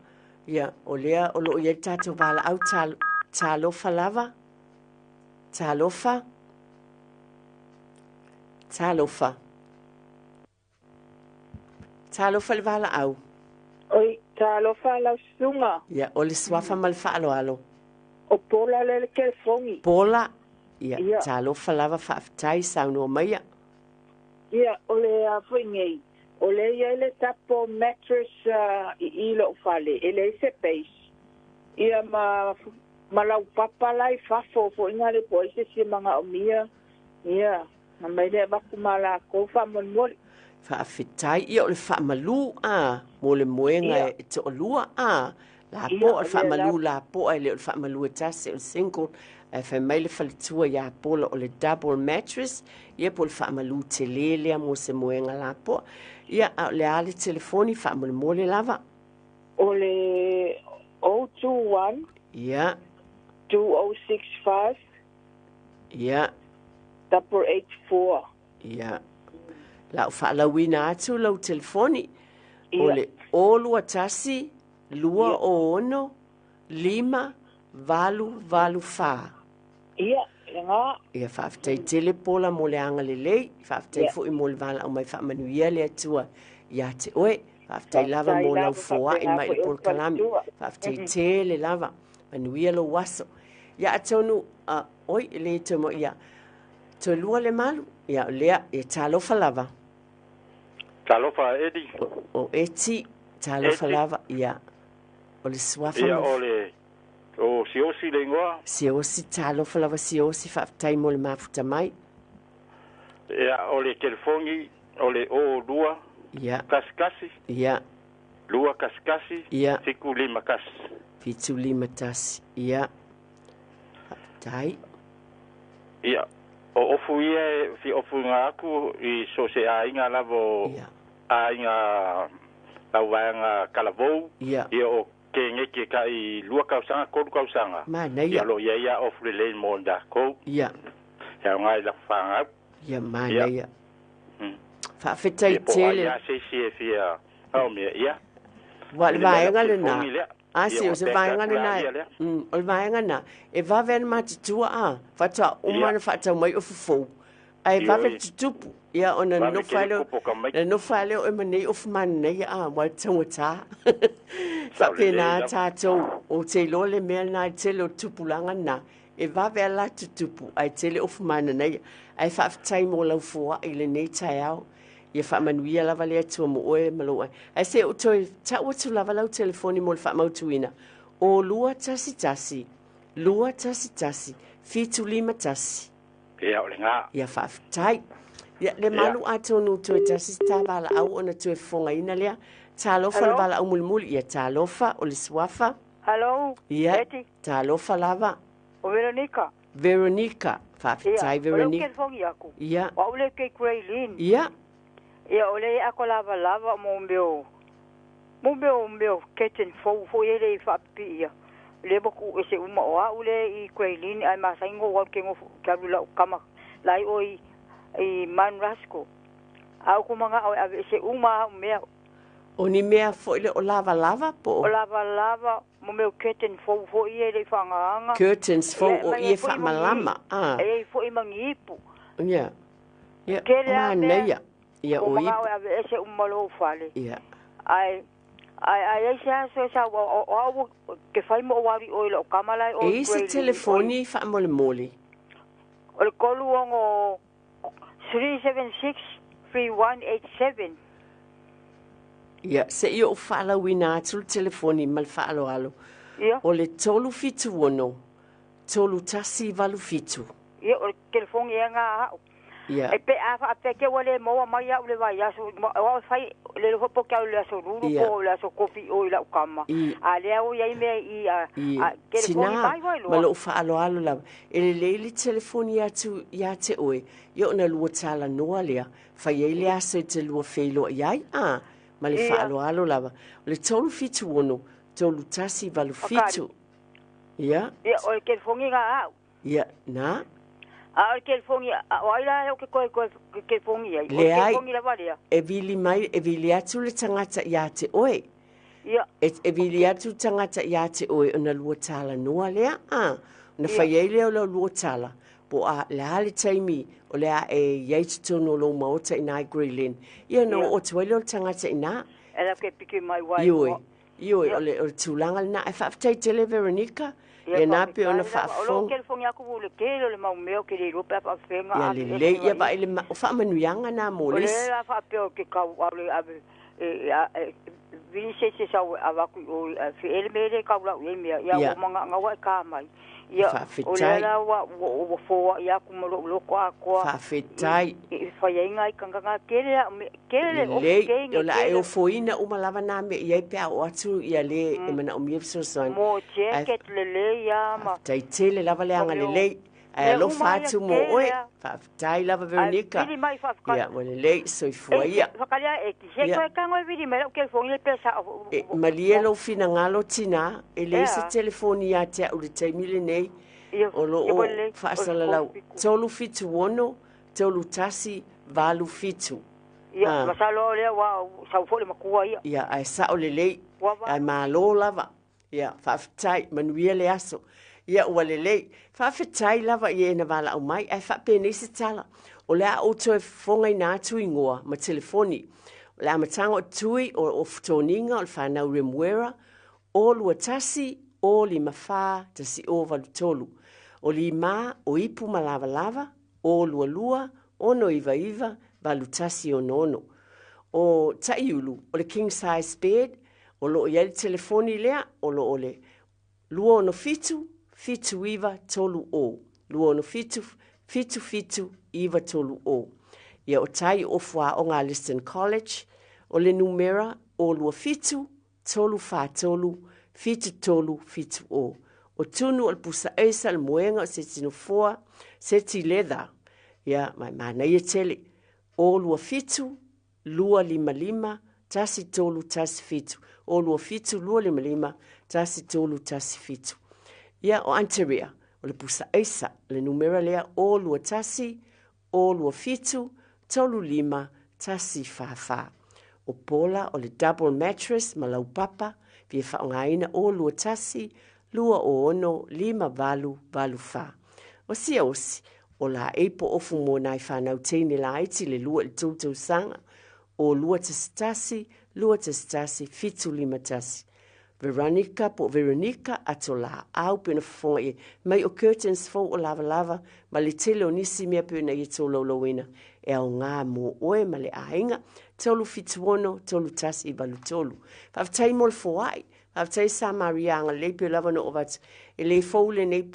Ia o lea o loo iai le tatou valaau talofa lava. Talofa. Talofa. Talofa le valaau. Oi, talofa lau susuga. Ia o le suafa ma le faaaloalo. O Pola le le telefoni. Pola. Ia Ia. talofa lava faafetai saunoa maia. Ia, o le a foi nei. O lea e i ai le double mattress i i lou fale, e leai se base. Ia ma ma laupapa la i fafo foi na le po o ai se isi e manaomia. Ia, na mai lea avatu ma latou faamolemole. Faafetai. Ia o le faamalu a, mo le moega e toalua a, lapoa, o le faamalu lapoa e le o le faamalu e tasi, o le single, ae fai mai le faletua ia Pola o le double mattress, ia po o le faamalu tele lea mo se moega lapoa. Ia, a o le a le telefoni faamolemole lava? O le 021. Ia. 2065. Ia. 884. Ia. La o faalauina atu lau telefoni. O le 021 206 5 8 8 4. Ia, lena. Ia, faafetai tele Pola mo le agalelei, faafetai foi mo le valaau mai faamanuia le Atua ia te oe. Faafetai lava mo lau foai mai i le polokalame. Faafetai tele lava. Manuia lou aso. Ia atonu, oi, e le toe mo, ia, toe lua le malu. Ia, o lea, ia talofa lava. Talofa, Eti. O Eti, talofa lava, ia. O le suafa Ia, o le, o Siosi le igoa. Siosi, talofa lava Siosi, faafetai mo le mafuta mai. Ia, o le telefoni, o le 02. Ia. 11. Ia. 2 11. Ia. 751. 751. Ia. Faafetai. Ia, o ofu ia e fia ofuina atu i so o se aiga lava o aiga lau vaega talavou. Ia o keneti e tai 2 tausaga, 3 tausaga. Manaia. Ia, o lo o i ai lava ofu lelei mo i latou. E aoga i latou fanau. Ia, manaia. Faafetai Ia, po o ai tele. lava se isi e fia aomia, ia. Ua o le vaega lena. A Ia, se o se ua vaega back atu lena. la ia lea. O le vaega lena. E vave ana matutua a, faatoa uma ona faatau mai ofu fou. Ae vave le tutupu. Ia ona Vave nonofo ai tele lea, kupu o ka mai. na nonofo lava lea o oe ma nei ofu mananaia a, aua le taugata. Sao lelei Faapena lava. tatou, ou te iloa le mea lena i le tele o tupulaga lena. E vave a la tutupu, ae tele ofu mananaia. Ae faafetai mo lau foai i lenei taeao. Ia faamanuia lava le Atua mo oe ma lou aiga. Ae se i ou toe tau atu lava lau telefoni mo le faamautuina, o 2 1 2 1 1 7 5 1. Ia, o lena. Ia faafetai. Ia, le malu atonu toe tasi se ta valaau ona toe fofogaina lea. Talofa le Hello? valaau mulimuli. Ia talofa, o le suafa. Hello, Ia, Eti, talofa lava. o Veronica. Veronica, faafetai Ia, o lou Veronica. telefoni aku. Ia, O au le ke Graylin. ia, Ia, o le ako lava lava mo meo. Mo meo meo keten fou fo ele i whaapipi ia. Le mo ku e se uma o au le i Graylin ai masaingo wau ke ngo ke alu lau kama lai o i i Man Rasco. Au kumanga o ave se uma au mea O ni mea foi le o lavalava po o o lava lava mo meo keten fou fo ia le i whangaanga. curtains fou Ia, o ma ie ia foi faamalama. Ah, E foi mangi ipu. ia. Ia, Kele a mea. manaia. Ia O o manga ipu. o ave ese uma lou fale. Ia. Ai ai ai ai se aso sa o o au ke fai mo wari o i lo kama lai o E i se Grey Lynn, telefoni faamolemole. O le 3 6 376 3187. Ia, se i ou faalauina atu le telefoni ma le faaloalo. Ia, O le 376 3187. ia o le telefoni e ngā au. Ia, E pe a wha pe ke wale moa mai au le vai aso o au fai le lo po ke au le aso ruru po le aso kopi o i lau kama. A le au ia i mea i a I a telefoni tina mai wai ma loa. lou faaaloalo lava. E lelei le telefoni atu ia te oe, ia ona lua talanoa lea, fai ai le aso e te lua feiloai ai, a, ma le faaaloalo lava. O le 376 3187. Ia, Ia o le telefoni ngā au. ia, na, A o le telefoni a o ai la o ke koe koe ke telefoni ai. O le Leai. telefoni lava lea. E vili mai, e vili atu le tagata ia te oe. Ia. E vili atu le tagata ia te oe ona lua talanoa lea, a. Ona fai ai lea o lau lua tala, po a le a le taimi o le a e i ai totonu o lou maota i nā i Grey Lynn. Ia ona oo atu ai lea o le tagata i nā. E la ke piki mai wai. Ioe, ioe, o le tulaga lena. Ae faafetai tele Veronica. Ia na pe ona faafofoga. Telefoni atu ua le tele o le mau mea ou te le iloa pe a faafefea ona ave. Ia lelei, ia vaai le o faamanuiaga na mo le isi. O lea la faapea ou te tau ave ave e vili se isi e sau e avatu i o ae fe'e le mea lea e tau lau i ai mea ia ua mana'o ua e ta mai. Ia o lea la ua ua foa'i atu ma lo'u loto atoa Faafetai. I fai ai nai tagata tele a'u mea tele ofu Lelei, teine o le a e tele. ofoina uma lava na mea i ai pe a oo atu ia le e manaomia fesoasoani. Mo Ae jacket lelei a ma faafetai tele lava le ma mea o agalelei. Ae mea alofa uma ia atu mo tele oe. a. Faafetai lava Ae Veronica. vili mai faafetai. Ia, ua lelei, soifua Ei, ia. whakalia e ki se Ia. koe tango e vili mai lau telefoni le pesa o E malie lou finagalo tinā, e leai se Ea. telefoni ia te au i le taimi lenei, Ia, o lo ia o ua lelei, o le faasalalau 37. 376 3187. Ia, A. masalo o lea ua sau foi le matua ia. Ia, ae sao lelei, Ua ae valu. malo lava. Ia, faafetai, manuia le aso. Ia, ua lelei. Faafetai lava i e na valaau mai, ae faapenei se tala. O le a ou toe fofogaina atu igoa ma telefoni. O le amataga o tui o o toniga o le fanau Remuera, o 21 o 54 1083. O lima o ipu ma lavalava, o 22 699 8166. O Taiulu, o le king size bed, o lo o i ai le telefoni lea, o lo o le 267 79 30, 267 77 930. Ia o tai o ofuaoga a Liston College, o le numera o 27 343 73 70. O tunu o le pusa aisa, o le moega, o se tino foa, se ti leather. Ia, ma e manaia tele. O 27 255 1317. O 27 255 1317. Ia, o Anterea, o le pusa aisa, o le numera lea o 21 o 27 35 144. O Pola o le double mattress ma laupapa fia faaaogaina o 21 26 58 84. O Siaosi, o laei po ofu mo nai fanau teine laiti le 2 i le 3 tausaga, o 211 211 751. Veronica po o Veronica Atolaau pei ona fofoga i ai mai o curtains fou o lavalava ma le tele o nisi mea pei ona ia tolaulauina e aoga mo oe ma le aiga 376 3183. Faafetai mo le foai, faafetai sa Maria agalelei pei lava ona ou avatu e le fou lenei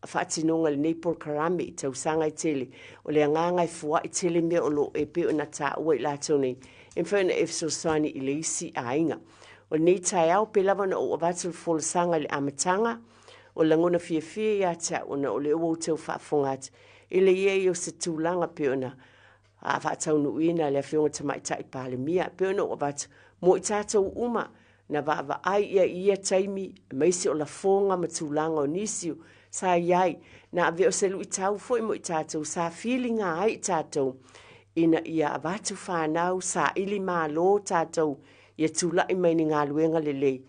faatinoga i lenei polokalame i tausaga e tele. O le agaga e foai tele mea o lo o e pei ona taua i latou nei, e mafai ona e fesoasoani i le isi aiga. O lenei taeao, pei lava ona ou avatu le folasaga i le amataga, o le lagona fiafia ia te au ona o lea ua outou faafofoga atu i le i ai o se tulaga pei ona faataunuuina e le Afioga Tamaitai Palemia, pei ona ou avatu mo i tatou uma na vaavaai ia i ia taimi, aemaise o lafoga ma tulaga o nisi sa i ai, na ave o se luitau foi mo i tatou sa filiga ai i tatou ina ia avatu fanau saili malo tatou ia tulai mai ni galuega lelei.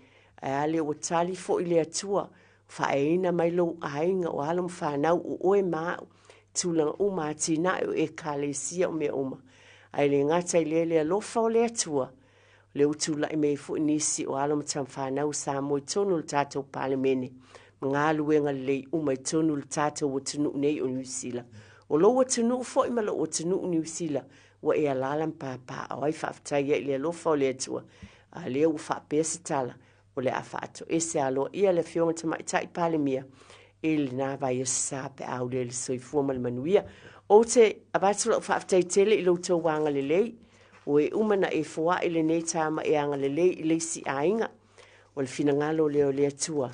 Ae a lea ua tali foi le Atua, faaeaina mai lou aiga o alo ma fanau o oe ma au, tulaga uma atinae o Ekalesia o mea uma. Ae le gata i lea le alofa o le Atua, lea ua tulai mai ai foi nisi o alo ma tamafanau o Samoa i totonu o le tatou Palemene ma galuega lelei uma i totonu o le tatou atunuu nei o Niu Sila. O lou atunuu foi ma lou atunuu Niu Sila ua e alaala ma papaaao ai. Faafetai ai i le alofa o le Atua, a lea ua faapea se tala, o le a faatoese aloaia le Afioga Tamaitai Palemia i lena vaiaso sa pe a ulea le soifua ma le manuia. Ou te avatu lau faafetai tele i lo outou agalelei, ua e uma na e foai lenei tama e agalelei i le isi aiga. O le finagalo lea o le Atua,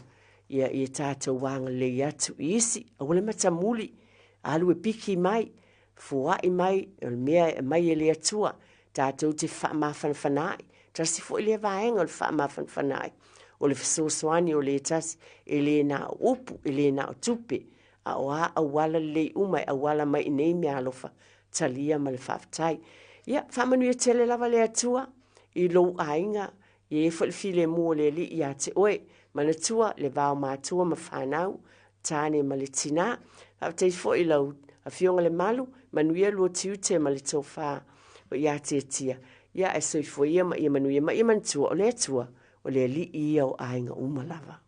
ia ia tatou agalelei atu i isi, aua le matamuli, alu e piki mai, foai mai, o le mea e aumai e le Atua, tatou te faamafanafana ai. Tasi foi lea vaega o le faamafanafana ai, o le fesoasoani o le tasi, e le na o upu, e le na o tupe, a o a auala lelei uma e auala mai i nei meaalofa, talia ma le faafetai. Ia, faamanuia tele lava le Atua i lou aiga, ia i ai foi le filemu o le Alii ia te oe. Manatua le va o matua ma fanau, tāne ma le tinā. Faafetai foi i lau Afioga Lemalu, manuia lua tiute ma le tofa o ia Tiatia. Ia, ae soifua ia ma ia manuia ma ia manatua o le Atua, o le Alii ia o aiga uma lava.